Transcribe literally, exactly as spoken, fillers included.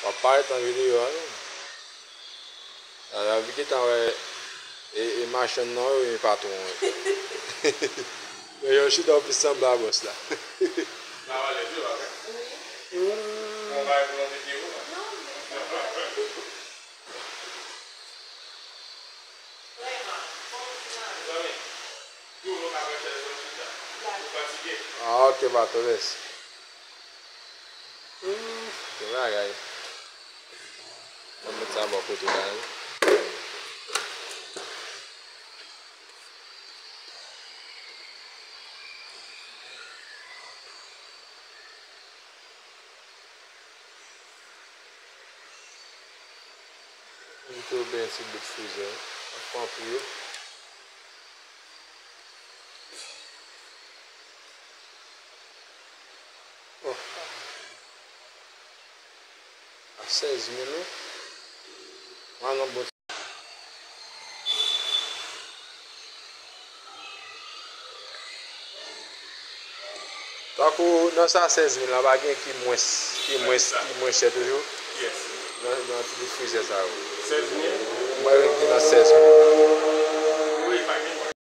W ap parèt nan videyo a, wi. Ala, w gentan wè, e, e machann nan, wi, e patwon, wi. Men yo chita w pi sanble a bòs la. N ap alèz, wi, papa. Wi. Bon, bagay pou lonje pye ou, non? Non, men sa va. Vrèman, bon, ti mari. Mezanmi, toujou ka pran chèz nan chita. Ou fatige? Ah, ok, pa twò, mèsi. Ouf, gen bagay. Mwen met sa bò kote la, wi. Mete w byen ti bout frizè. Ap pran pou yo. Oh. A sèz mil, wi. Mwen nan bon. Tankou nan sa sèz mil la, pa gen ki mwens, ki mwens, ki mwens chè toujou? Yes. Nan, nan ti frizè sa yo. Sèz mil? Mwen menm ki nan sèz mil. Wi, pa gen.